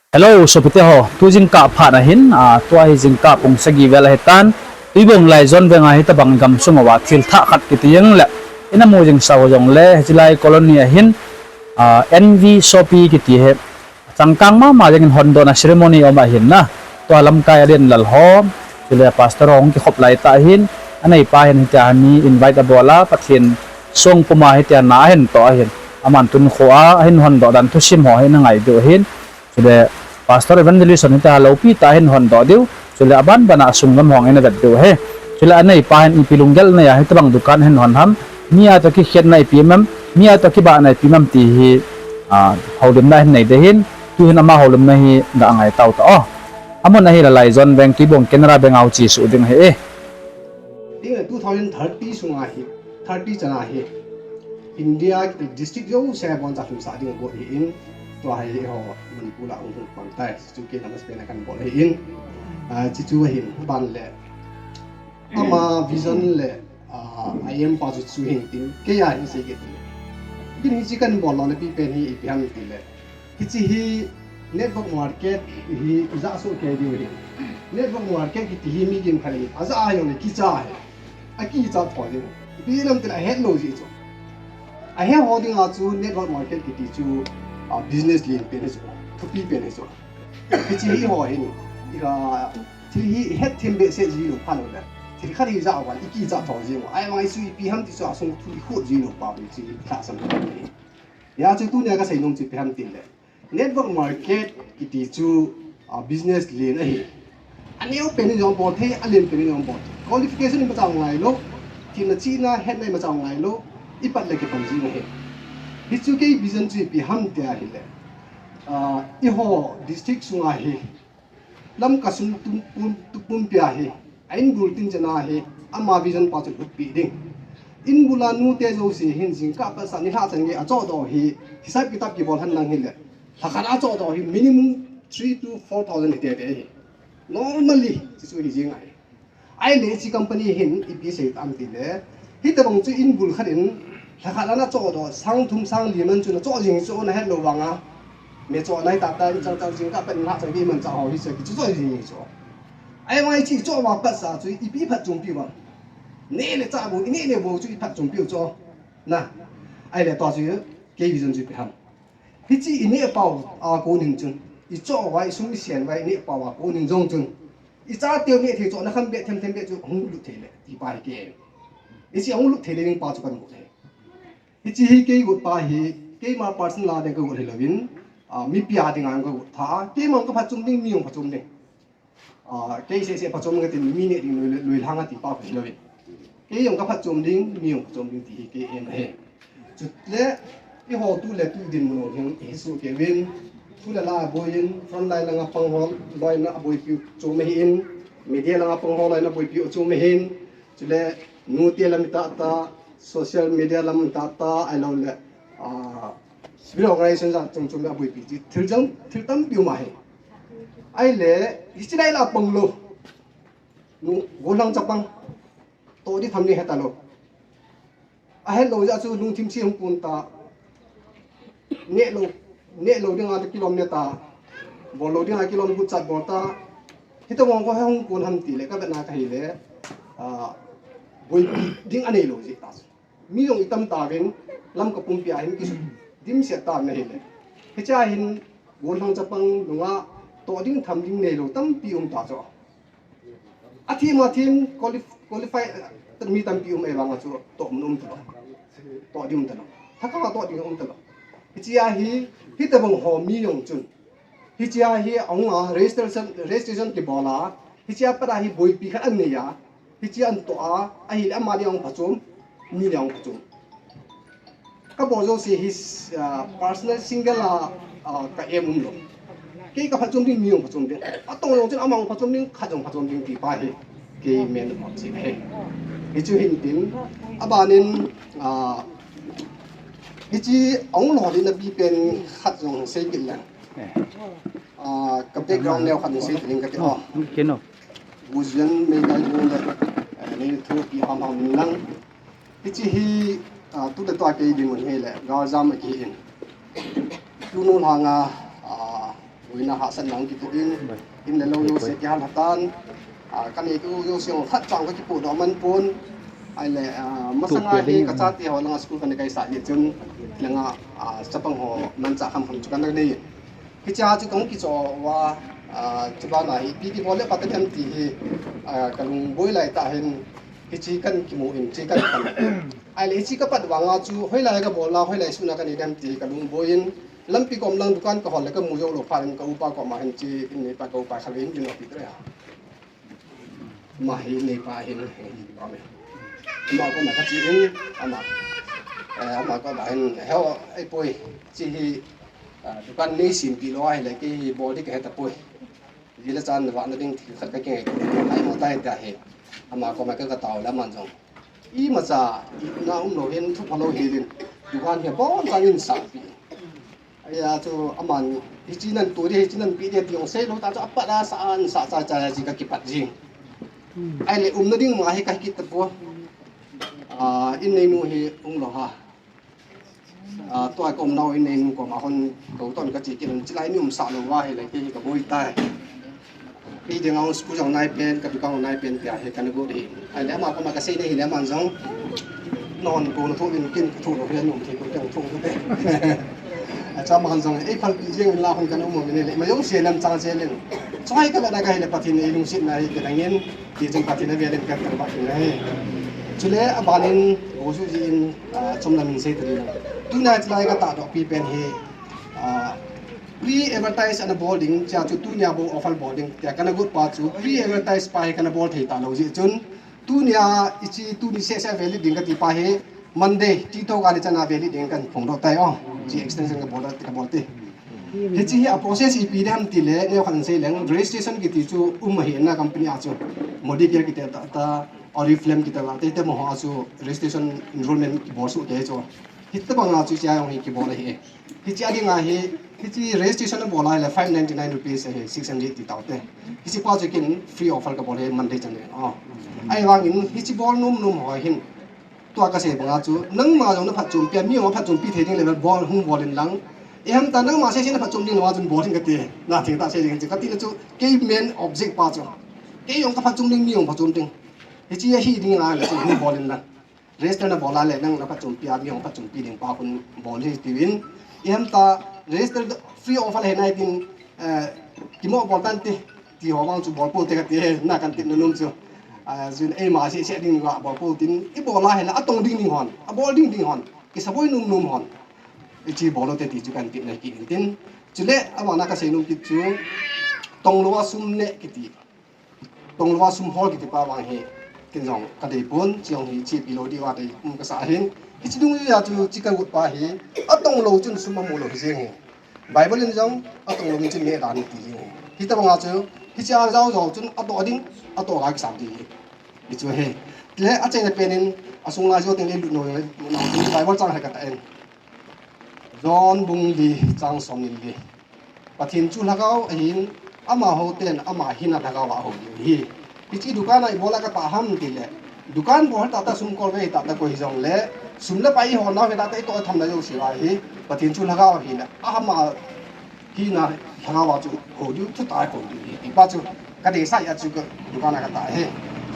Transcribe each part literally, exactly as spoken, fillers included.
Hello, sopite ho. Tu jingkah phat ahin, a, tua hi jingkah pung sagi vel ahitan. Tuibong Laijon veng a hitabang gamsung uva thil thah khat kiti jeng le, ina mu jing sau jong le, hichelai colony ahin, a, N V Sopi kiti hi. Changkang mama jengin hondohna ceremony um ahin na. Tua lamkai a len lal ho. Chule pastor ho hung kikhop lai tah ahin. Aneipa hin hitia hi invite abol a, Pathen song puma hitia na ahin toh ahin. Aman tun kho a, ahin hondoh dan thusim ho hi na ngai diu ahin. Chule pastor evangelist hon hitia loupi tah ahin hondoh diu. Chule aban ban a sung lam hong ina vet diu ahi. Chule aneipa hin ipi lunggel nei a hitabang dukan ahin hon ham. Mi a toh kikhetna ipi um em. Mi a toh kibahna ipi um em ti hi, a, houlimna ahin nei ding ahin. Tu hin ama houlimna hi ga ngai tau ta o. Amun ahi le Laijon veng Tuibong Canara veng a u chi su ding ahi e. Ding le two thousand thirty sunga hi, thirty chana hi, India kiti district jouse a boncha lhumsah ding got ahin, tua hi eiho Manipur a hung hung pang tai, chu kei na mas pen a kan bol ahin, a, chu chu ahin, ban le, ama vision le, a, aim pa chu chu hin tin, kei a hin sei kit tin. Tin hichi kan bol lona pi pen hi ipi ham ti le. Hichi hi network market hi ijat soh kei diu ahi. Network market kiti hi mi gin khat hi ajat a jong le kicha ahi. Akicha tho diu. Ipi lam tile ahet lou jeh chu. Ahe ho dinga chu network market kiti chu, a, business len pen ahi chu. Thupi pen ahi chu. Hichi hi ho hin. Iga thil hi ihet them behseh ji lou phat le. Thil khat hi ijat a van ikicha tho jeng u. Ahivang chu ipi ham ti chu asung thu ikhut ji lou pa hichi lhasam ahi. Hijeh chun tunia kasei nom chu ipi ham tile. Network market kiti chu, a, business len ahi. Aneo pen in jong bol thei, alen pen in jong bol thei. Qualification imacha ngai lou, thina chihna hetna imacha ngai lou, ipat le kipan jing ahi. Hichu kei vision chu ipi ham tia ahile. A, eiho district sunga hi, Lamka sung tum pum, tu pumpi a hi, a inbul tin chana hi, ama vision pa chu lhutpi ding. Inbul a nute jouse hin jingkah pat sa nilhah chan gei a chohdoh hi, hisab kitab kibol hen lang hile. Lhakhat a chohdoh hi minimum three to four thousand hi tete hi. Normally, chu chu hi jing ahi. Ahile hichi company hin ipi sei tam tile, hitobang chu inbul khat in, lhakhat ana chohdoh, sang thum sang li man chu nachoh jing chu nahet lou vanga. Me choh nai tata, chang chang jingkah pat nilhah chan gei imanchah ho hi chu kichoh jing chu. Ahivang hichi choh vang pat sa chu ipi phatchompi vang. Neh le chah bou, ineh le bou chu iphatchompi u chu. Na. Ahile tua chu kei vision chu ipi ham. Hichi ineh pau a kon in chun, ichoh uva, isum isen uva ineh pau a kon in jong chun, ichateu neh thei chohna kham beh them them beh chu hung lut thei le, ti pa hi kei. Hichi hung lut thei le ding pa chu kan got thei. Hichi hi kei got pa hi, keima personal a ding ka got hilouvin, a, mipi a dinga ka got tha, keima ka phatchom ding, mi jong phatchom ding. A, kei seh seh phatchom ka tin, mi neh ding lui, lui lhang a ti pa ka hilouvin. Kei jong ka phatchom ding, mi jong phatchom ding ti hi kei aim ahi. Chule, eiho tu le tu dinmun u hin ihesoh kei uvin, thu le la aboi in, front line langa pang ho loina aboipi u chom ahin, media langa pang ho loina aboipi u chom ahin, chule nute lam hi tata, social media lam hi tata, ahilouleh, a, civil organization jat chom chom le aboipi chi, thil jang, thil tampi um ahi. Ahile, hichi lai la pang lou. Nu, gollhang chapang. Toh ding tham ding heta lou. Ahet lou jeh chu lungthim se hung kon ta. Neh lou, neh lou dinga kilom ne ta. Bol lou dinga kilom guchat bol ta. Hitobang ho hung kon ham tile, ka vetna ka hile. A, boipi ding anei lou jeh ta. Mi jong itam tauvin, Lamka pumpi a hin kisudimset ta na hile. Hichea hin, gollhang chapang nunga, toh ding tham ding nei lou tampi um ta chu. Athem athem qualif-, qualify, eh, mi tampi um ahivanga chu toh mun um talou. Toh ding um talou. Thakhat a toh ding um talou. Hichea hi, hitobang ho mi jong chun. Hichea hi ahunga registration, registration kibol a. Hichea pat a hi boipi khat anei a. Hichea antoh a. Ahile ama ding ahung phachom. Mi ding ahung phachom. Kabol jouse hi, ah, personal single a, ah, ka aim umlou. Kei ka phachom ding, mi jong phachom ding. Atong jong chun ama jong phachom ding, khat jong phachom ding ti pa hi. Kei main objective ahi. Hichu hin tin, abanin, ah, hichi ahung lolhinna pi pen khat jong sei kit leng. Ah, ka background neo khat sei kit leng kati o. Kino. Gujian mei kai jong le, eh, nei thupi ham ham lang. Hichi hi, ah, tu le tua kei dinmun hile, galjam a kihi in. Tunu lhanga, ah, Boina hahsatna hung kitoh in, in le lou jouse kihal hatan. Ah, kanei tu jouse jong khat chang kakipoh doh man pon. Ahile, ah, masanga hi kachate ho langa school kana kaisah jeh chun, langa, ah, chapang ho manchah khamkham chu kana nei. Hichea chu kahung kichoh uva, ah, chubana hi ipi kibol le pha tadem ti hi, ah, kalung boi laitah hin, hiche kana kimu in, hiche kana pan. Ahile hiche kapat vanga chu, hoilai kabol a, hoilai suhna kanei dem ti hi kalung boi in, lampi kom lang dukan kahol le kamu jou lou phat in ka upa koma hin hiche in neipa ka upa khalvei in kin opi tre. Ama hi neipa hin, ama koma kache in, ama, eh, ama koma hin, he o, ei poi, hiche hi, ah, dukan nei sempeh lou ahile kei hi bol ding kahe tapoi. Ji le chan vahna ding thil khat kakingai, ai mo tai ta hi. Ama koma ka, katao le aman jong, imacha, ina umlou hin thu phalou hilin, dukan hi abonchan in sahpeh. Ahia chu aman, hiche nan to ding, hiche nan peh ding ti jong seilou ta chu apat a sa an sa chai chai a ji kakipat jing. Ahile umna ding ma hi kahi kit tapoi. Ah, in neinu hi umlou ha. Ah, tua ka umnau in neinu koma hon, tou ton kache kit in, chulai ni umsah lou uva ahile kei hi kaboi tai. Kei dinga school jong nai pen, ka dukan jong nai pen tia hi kana got hi. Ahile ama koma kasei na hile aman jong, non ko na thoh in kin kathoh lou hi, nom thei ko kei jong thoh ko te. Acha aman jong, ei phalpeh jeng in la hung kana um uve le, ima jong se lam chang se len. Choi ka la na ka hile Pathen in eilungsetna hi kana ngin, ti chun Pathen avel in kathangvah kit in ahi. Chule abanin, go su ji in, ah, chomlam in sei tading. Tuna chulai katahdoh pi pen hi, ah, pre-advertise ana bol ding, chea chu tunia bou offer bol ding, tia kana got pa chu pre-advertise pa hi kana bol thei talou jeh chun, tunia hiche tuni seh seh a valid ding kati pa hi, Monday, ti to kani chana valid ding kahin phongdoh tai o, hiche extension kabol, kabol te. Hiche hi a process ipi ding ham tile, neo khat in sei leng, registration kiti chu um ahi na company a chu, Modicare kiti tah tah, Oriflame kiti tah tah, te te mo ho a chu registration enrollment kibol soh kei chu. Hitobang a chu hichea jong hi kibol ahi e. Hichea dinga hi, hiche registration abol a hile five ninety-nine rupees ahi, six hundred ti tau te. Hiche pa chu ken free offer kabol ahi Monday chan le. Oh. Ahivangin, hiche bol nom nom ho hin. Tua kasei banga chu, nangma jong naphatchompi a, mi jong aphatchompi thei ding le bol, hung bol in lang. Iham ta nangma seh seh naphatchom ding lou a chun bol in kati. Na thei ta sei ding chu, kati le chu, kei main object pa chu. Kei jong kaphatchom ding, mi jong phatchom ding. Hiche ahi ding a le chu, hung bol in lang. Register nabol a le nang naphatchompi a, mi jong phatchompi ding pa khun bol hi tiuvin. Iham ta register free offer ahi nai tin, eh, kimo bol tan ti, ti ho vang chu bol pou te kati he, na kan tepna nom chu. Ah, jun eima seh seh ding la bol pou tin, ibol a hile atong ding ding hon, abol ding ding hon, kisaboi nom nom hon. Hiche bol u te ti chu kan tepna kit in tin. Chule, abana kasei nom kit chu, tong lou a sum neh kiti. Tong lou a sum hol kiti pa vang hi, ken jong kadei pon, hiche jong hi chepi lou diu a dei um kasa ahin. Hiche dungjui a chu, hiche kagot pa hi, atong lou chun sum amu lou hi jeng hi. Bible in jong, atong lou chun neh dan ti jeng hi. Hitobang a chu, hiche a jao jao chun, atoh ding, atoh a kisam ding hi. Hichu ahi. Le, achaina pen in, asung lai jou teng le lut nom, lut nom, Bible chang hi katah in. John bung li chang som ni le li. Pathen chu lhagao ahin, amaho ten ama hina lhagao a ahou diu ahi. Hiche dukan a ibol a katah ham tile, dukan bol hi tah tah, sum kol ve hi tah tah, koi hijongle, sum le pai ihol nau hi tah tah, itoh tham na jouse uva hi, Pathen chu lhagao ahile, ama hina lhagao a chu hou diu, thutah a hou diu ahi. Ti pa chu, kadeisah a chu ka dukan a katah ahi.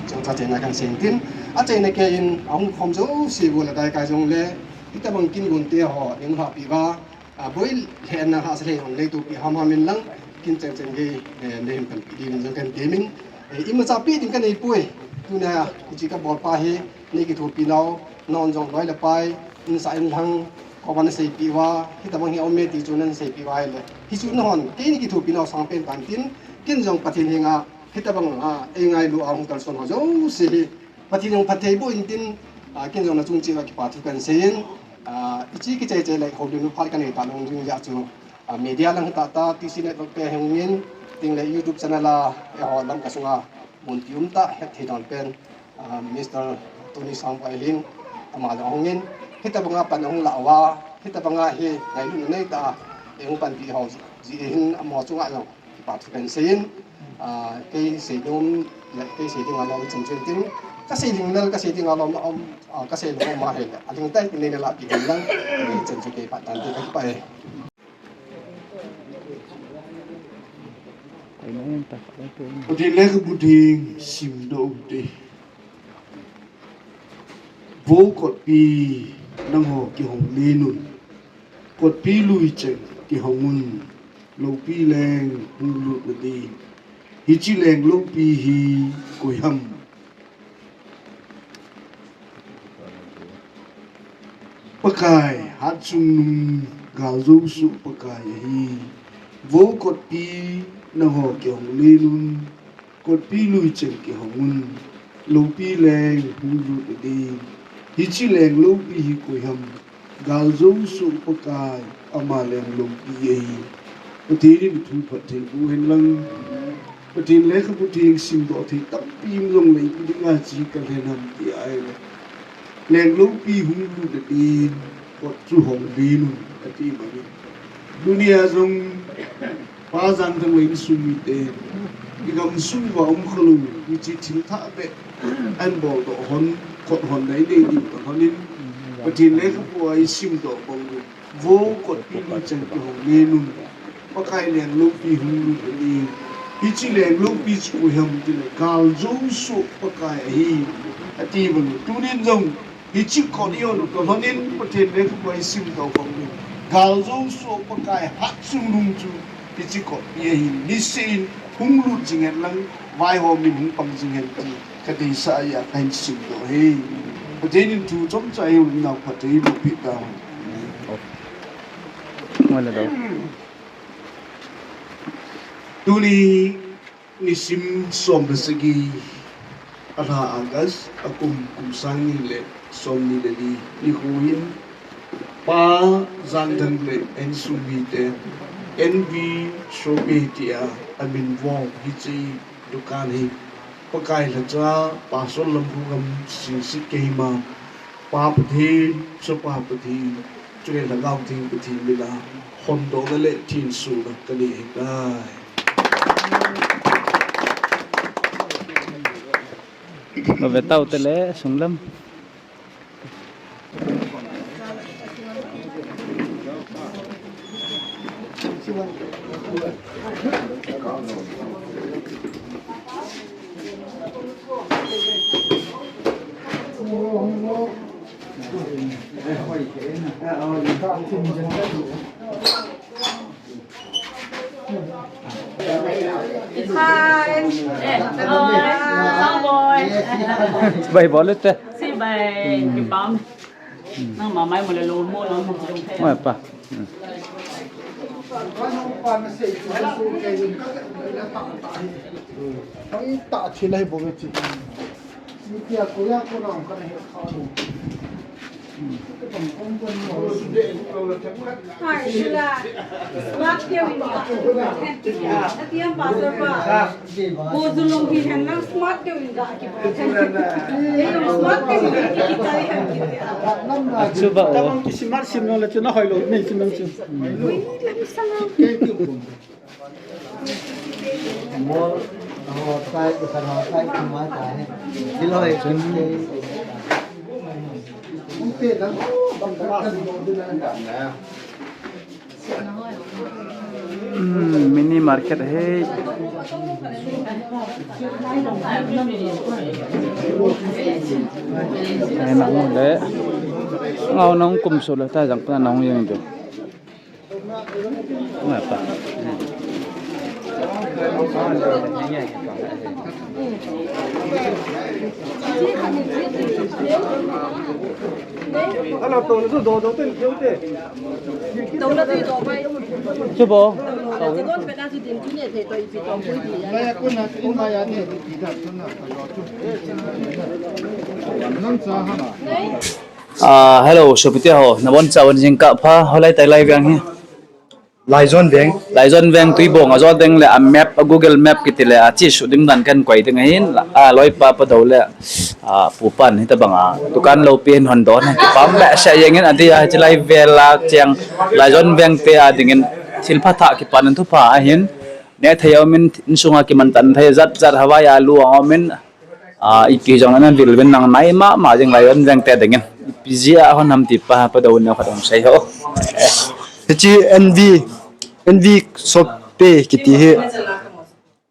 Chu achaina kan sei in tin, achaina kei in, ahung khom jouse gu le dai kai jongle, hitobang kin gon te ho, ning lhahpi uva, a, boi lheh na hahsa lheh jong leitupi ham ham in lang, kin chen chen gei, eh, neihin panpi ding in jong kan temin, eh, imacha pe ding kanei poi. Tuna hiche kabol pa hi, nei kithopi nau, non jong loi le pai, insah inlhang, koma naseipeh uva, hitobang hi aume ti chu naseipeh uva ahile. Hichu nahon, kei nei kithopi nau sangpen tan tin, ken jong Pathen henga, hitobang a, eingailu a hung kalson ho jouse hi, Pathen jong phatthei boh in tin, ah, ken jong nachung cheh uva kipa thu kan sei in, ah, hiche kichai chai le houlimna phat kanei talou ding jeh a chu, ah, media lang hi tah tah, T C Network te hung in, tin le YouTube channel a, eiho Lamka sunga mun ti um tah, hetthei don pen, ah, Mister Tony Sangboi hin, ama jong hung in, hitobang a pan ahung lah uva, hitobang a hi ngailutna nei tah a, eihung panpi ho jeh hin, amaho chunga jong kipa thu kan sei in, ah, kei sei nom le, kei sei ding alom chan chu tin, kasei ding lal, kasei ding alom, um, ah, kasei lou um ahile, aling tai tin neina lahpeh in lang, hichan chu kei phat tan tin kakipah e. Pathen lekhabu theng simdoh u hite. Vo kotpi nangho kihong lenun, kotpi lui cheng kihong un, loupi leng hung lut nadin. Hiche leng loupi hi koi ham? Pakai, hatchungnung galjou soh Pakai ahi. Vo kotpi nangho kihong lenun, kotpi lui cheng kihong un, loupi leng hung lut nadin. Hiche leng loupi hi koi ham? Galjou soh Pakai, ama leng loupi ahi. Pathen in thu phatthei boh hen lang. Pathen lekhabu theng simdoh thei tampi um jongle ipi dinga hiche kalhen ham ti ahile, leng loupi hung lut nadin kot chu hong lenun ati bangin. Tunia jong Pa Jangthangloi insung mite, igamsung uva um khalou, hiche thil thah beh ahin boldoh hon, kot hon, nai nei ding toh hon in, Pathen lekhabu a isimdoh bang u, vo kotpi lui cheng kihong lenun, Pakai leng loupi hung lut nadin. Hiche leng loupi chu koi ham tile, galjou soh Pakai ahi, ati bang u. Tunin jong hiche kot i-on u toh lhonin Pathen lekhabu a isimdoh bang u, galjou soh Pakai hatchungnung chu hiche kotpi ahin, niseh in hung lut jing hen lang, vaihom in hung pang jing hen ti kadeisah a kahin simdoh ahi. Pathen in thu chomcha eiho nau phatthei boh peh tahen. Tuni nisim som le sagi, alha August, akum kum sang ni le som ni le li nikho hin, Pa Jangthangloi insung mite, N V Shoppe tia amin vo hiche dukan hi Pakai lhacha, Pastor Lamphugam Singsit Keima, Pa Pathen, Chapa Pathen, chule Lhagao Theng Pathen mina hondohna le thensohna kanei ahitai. Nave tau tele sunglam. Hi. Eh, oh, sound boy. Bai bol te. Si bai, kipam. Nang mamai mo le lo mo lo mo. Oi pa. Ang ta thilai bo ve chi. Ni tia ko ya ko na ka he kha lo. Hai, sila. Smart keu in ka. Atiam pastor pa. Bo julong hi hen lang smart keu in ka ki pa. Ei, smart keu in ki ki tai hen ki. Achu ba o. Tamang ki smart sim no le chu na hoi lo nei chu nang chu. Ui, lam sa na. Hmm, mini market hai. Hai, nang le. Ngau nang kum su le ta jang pa nang yang jo. Chu bo. Ah, hello, sopite ho, nabonchauvin jingkah pha, hoilai tai lai veng hi. Laijon veng. Laijon veng Tuibong a jot ding le a map, a Google Map kiti le a chi su ding dan kan koi ding ahin, a loipa Padou le, a, Pu Pan hita bang a dukan lopi hin hon don, kipam behseh jeng in ati a, hiche lai vel a cheng Laijon veng te a ding in thil pha thah kipan in thupha ahin, neh thei a um in, insung a kiman tan thei jat jat, hawai alu a um in, a, ipi jong ana vil vin nang nai mama jing Laijon veng te ding in. Ipi jeh a hon ham ti pa, Padou neo khat hung sei ho. Hiche N V, N V Shoppe kiti hi.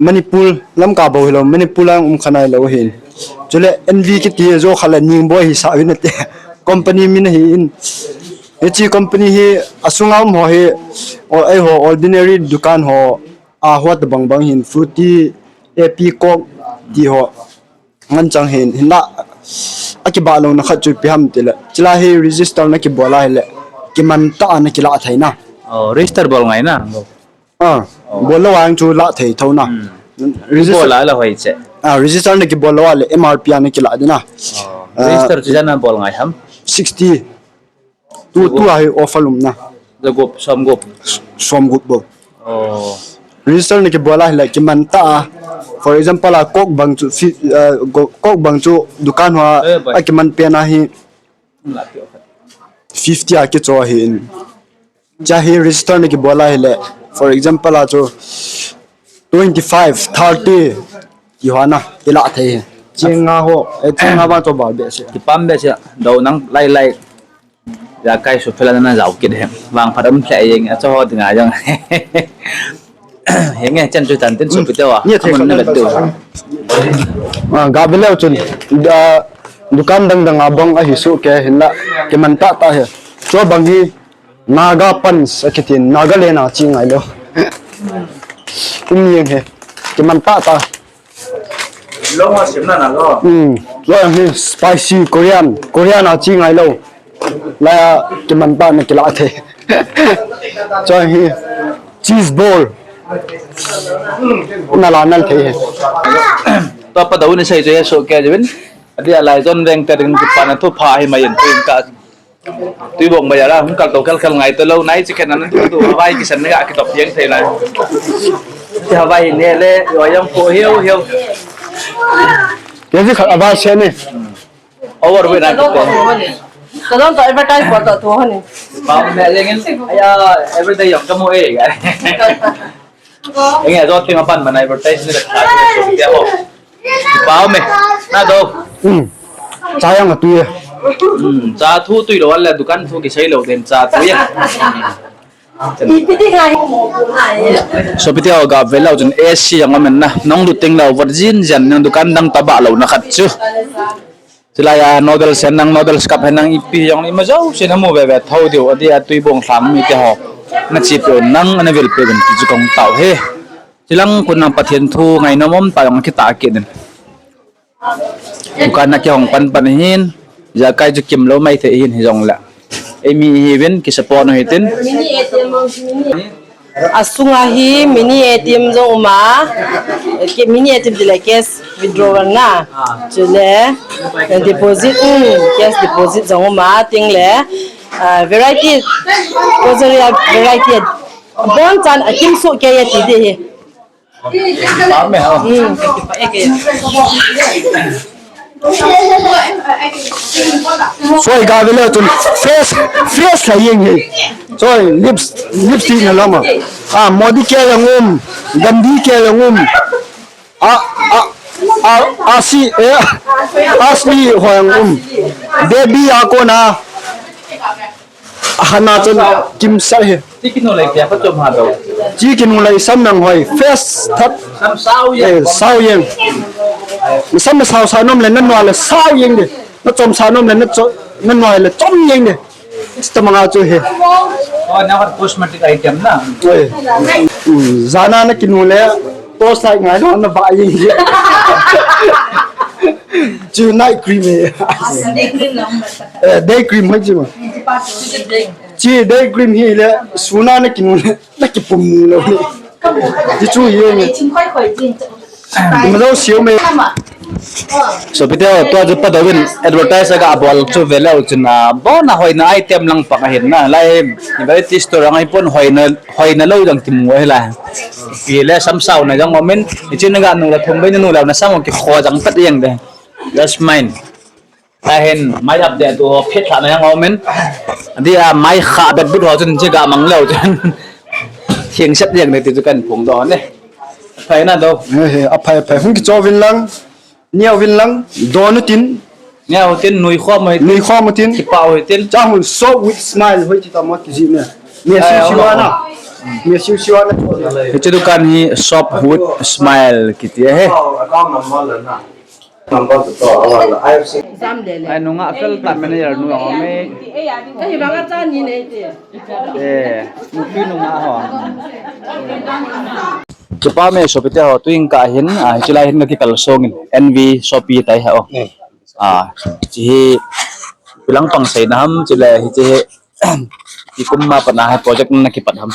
Manipur lamkai bou hilou, Manipur lang um kha nailou hin. Chule N V kiti jo kha le Ningboi hisah uvin ate. Company min ahin. Hiche company hi asunga um ho hi, o, eiho ordinary dukan ho, a ho tabang bang hin, Fruity, A P, Coke ti ho. Ngan chang hin, hinla akibah louna khat chu ipi ham tile, chila hi register na kibol a hile, kiman tah a na kilah thei na. Oh, register bol ngai na. Ah, bol lou a chu lah thei tho na. Hmm. Register. Bol a la hoi che. Ah, register na kibol lou a le M R P a na kilah ding na. Oh, ah, register chu ijat na bol ngai ham? Sixty. Tu, tu a hi offer um na. Jagup, somgup. Somgup bou. Oh. Register na kibol a hile kiman tah a. For example a Coke bang chu fi-, ah, go-, Coke bang chu dukan ho a, eh, bai, akiman pen a hi. Fifty a kicho ahin. Chua hi register na kibol a hile, for example a chu twenty-five, thirty, ti ho na, kilah thei hi. Cheng nga ho, eh, cheng nga vang chu bal behseh. Kipah behseh, dou nang lai lai. Ijakai su phela na jao kit hi. Vangphat um lheh jeng, achu ho dinga jong. Henge, chan chu tan tin, sopite ho. Ni thei amun khat na na vet diu. Ah, ga ve leu chun, ah, dukan dang dang a bang ahi soh kei hinla, kiman tah tah hi. Chua bang hi, Naga Punch, akitin, Nagaland a che ngai lou. Um jeng hi, kiman tah tah. Lo ma sim na na lo. Hmm, lo hi spicy Korean, Korean a che ngai lou. La kiman tah na kilah thei. Chua hi, cheese ball. Na la nal thei hi. Tua pa dou ni sei chu hi soh kei jeh in. Adeh a lai jon veng te ding kipana thu pha hi mai in tuin ka. Tuibong bazar a hung kal to khel khel ngai to lou, nai chi khen an tu tu, Hawaii kisan ni ga kitop jeng thei lai. Ti Hawaii ne le, yo yang po hiu hiu. Kei ji khat a ba se ni. Over we na ko. Ka don to advertise ko to tu ho ni. Ba me jeng in. Aya, everyday yang kamu eh. Eng e, jo ting apan man advertise ni ka tha ni ka so tia ho. Pau me. Na do. Hmm. Cha jang atui e. Hmm. Cha thu tui lou le dukan thu kisei lou den cha tui e. Ipi ti ngai. Sopite ho ga ve leu chun A C jong amen na. Nong lut teng leu vat jin jan nang dukan dang tobang lou na khat chu. Chulai a noodles hen nang, noodles cup hen nang, ipi jong ima jouse namu veve thou diu, adeh a Tuibong lhang mite ho. Na chepi un nang, ana vilpi un ti chu kong tao e. Chulang khun nang Pathen thu ngainom um tah jong akitah kit in. Dukan na kihong pan pan hin, ijakai chu kimlou mai thei hin hijongle. Eimi ihiuvin, kisupport u hitin. Asunga hi mini A T M jong um a, ke-, mini A T M tile cash withdrawal na. Chule, eh, deposit, um, cash deposit jong um a, ting le, ah, variety, kozoria variety, abonchan akimsoh kei e ti ding ahi. Pame ha. Hmm. Soi ga ve leu chun fresh, fresh lha jeng e. Soi lips, lipstick na lama. Ah, Modi ke jong um, Gandhi ke jong um. Ah, ah, ah, Asi, eh, Asli ho jong um. Baby a kona. Ahana chun kimsah e. Chi kinu lei pia ka chom ha do. Chi kinu lei sam nang hoi. First that. Sam sao jeng. Eh, sao jeng. Sam na sao sao nom le na nua le sao jeng de. Na chom sao nom le na cho-, na nua le chom jeng de. Sita manga chu he. Oh, na hot cosmetic item na. Oi. Hmm, jana na kinu le. Torchlight ngai lo na ba jeng de. Chu night cream e. Eh, day cream hoi chi ma. Chi day cream hi le, suna na kinu le, na kipum lou le. Ti chu hi ni. Kum lo siu me. Sopite ho, tua chu pa dovin advertise ga bol chu ve leu chun a, bon a hoina item lang pang ahin na. Lai variety store ang ai pon hoina, hoina lou dang kimu ahi lai. Pi le sam sao na jong omin, i chin ga nu la thum be nu la na sam ki kho jang pat jeng de. Just mine. Ahin, mai ap de tu ho phet la na jong omin. Dia mai kha bet but ho chun chi ga mang leu chun. Thieng set jeng de ti chu kan phung do ne. Phai na do. He he, aphai, aphai. Hung kicho vin lang. Neo vin lang, don u tin. Neo u tin, nui khom u tin. Nui khom u tin. Kipa u tin. Chang hun soap with smile hoi ti ta mo ki ji ne. Ne su si wa na. Hiche dukan hi Shop with Smile kiti ahi. Ai nunga fel ta manager nu ang me. Eh, nupi nunga ho. Kipa me sopite ho, tuin ka hin, ah, hiche lai hin ka kikal song in, N V Shopee tai ha o. Ah, hiche hi, ipi lang pang seina ham, chule hiche hi, ipi kum a pat na hi project na kipat ham.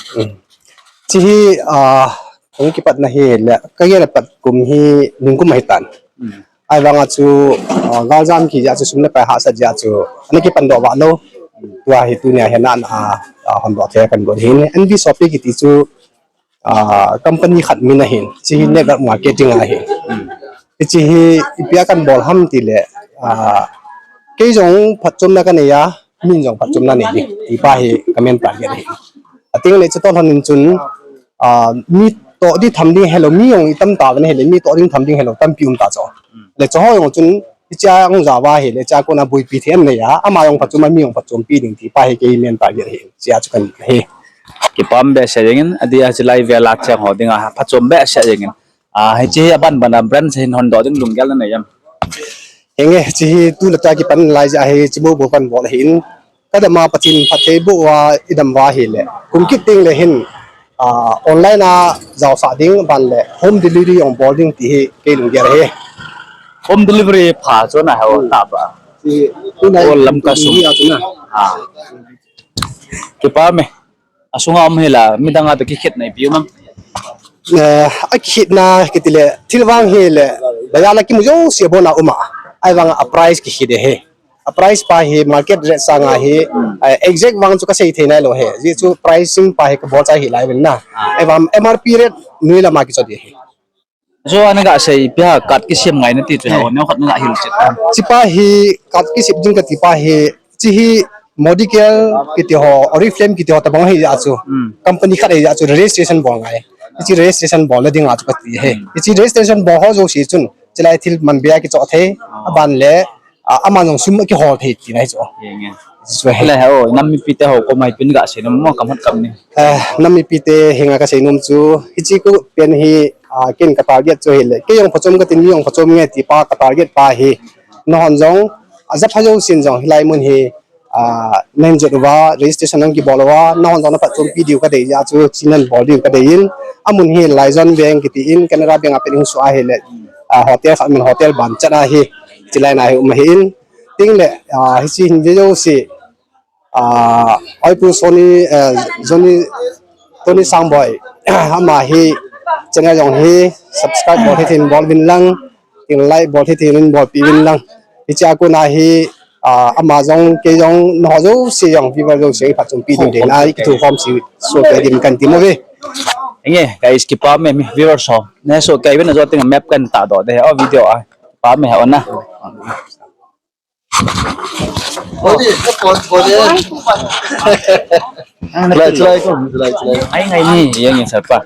Hiche hi, ah, kong kipat na hi le, ka gel a pat kum hi, ning kum ahi tan. Ahivang a chu, ah, galjam kija chu sum le pai hahsat jeh a chu, ana kipan doh vah lou. Tua hi tunia hi na, ah, ah, hon doh thei kan gon hin. N V Shopee kiti chu, ah, company khat min ahin, hiche hi network marketing ahin. Hiche hi ipi a kan bol ham tile, ah, kei jong phatchomna ka nei a, min jong phatchomna nei ding, ti pa hi ka main target ahi. Ating le chutoh lhon in chun, ah, mi toh ding tham ding helou, mi jong i tam ta ve na hile, mi toh ding tham ding helou, tampi um ta chu. Le chu ho jong chun, hiche a hung ja uva hile, hiche a kona boipi thei an nei a, ama jong phatchom a, mi jong phatchompi ding ti pa hi kei main target ahi, hiche a chu kan hi. Kipah behseh jeng in, adeh a hiche lai vel a cheng ho dinga, phatchom behseh jeng in. Ah, hiche hi aban ban a brand hin hon doh ding lunggel na nei em? Henge, hiche hi tu le ta kipan lai jeh a hi, hiche bou bou kan bol ahin. Ka dam a Pathen phatthei boh uva, i dam uva hile. Kum kit teng le hin, ah, online a jaosah ding, ban le home delivery jong bol ding ti hi kei lunggel ahi. Home delivery pha chu na hao ta ba. Hiche tu lai ol lam ka sum hi a chu na. Ah. Kipah me. Asunga um hi la, midang a toh kikhetna ipi um am? Eh, akikhetna kiti le, thil vang hi le, bazar a kimu jouse a bon a um a, ahivang a price kikhet ahi. A price pa hi market rate sanga hi, eh, exact vang chu ka sei thei nai lou ahi. Ajeh chu pricing pa hi ka bol chai hi lai vel na. Ahivang M R P rate noi lam a kichoi ding ahi. Chu ana ga sei ipi a card kisem ngai nati chu, eh, neo khat na ga hil chet. Hiche pa hi card kisem ding kati pa hi, hiche hi Modicare kiti ho, Oriflame kiti ho tabang ahi jeh a chu. Hmm. Company khat ahi jeh a chu registration bol ngai. Hiche registration bol na ding a chu kati ahi. Hmm. Hiche registration bol ho jouse chun, hiche lai thil man be a kichoh thei, ah, aban le, ah, ama jong sum akihol thei tina ahi chu. Henge. Chu ahi. Le ho, nam mipi te ho koma ipi na ga sei nom mo, kam hat kam ni. Eh, nam mipi te henga ka sei nom chu, hiche ku pen hi, ah, ken ka target chu hile, kei jong phachom ka tin, mi jong phachom nge ti pa ka target pa hi. Nahon jong, aja pha jousen jong, hilai mun hi, ah, nahin jot uva, registration nang kibol uva, nahon jong na phatchompi diu ka dei jeh a chu, hiche nan bol diu ka dei in, amun hi Laizon Bank kiti in, Canara Bank a pat in hung suh a hile, ah, hotel khat min hotel ban chat ahi, hiche lai na hi um ahi in, ting le, ah, hiche hin ve jouse, ah, oi pu Sony, eh, Johnny, Tony Sangboi, ama hi channel jong hi subscribe bol thei thei in bol uvin lang, tin like bol thei thei in bolpi uvin lang. Hiche a kona hi, ah, ama jong, kei jong, nangho jouse jong, viewer jouse, phatchompi ding ding a, i kithukhom soh kei ding kan ti mo ve. Henge, guys, kipah me, me viewers ho. Na soh kei uvin a jo teng map kan tahdoh de, o video a. Kipah me ho na. Body, ka pon, body. Chulai, chulai ko, chulai, chulai. Ai ngai ni, yang ni sapa.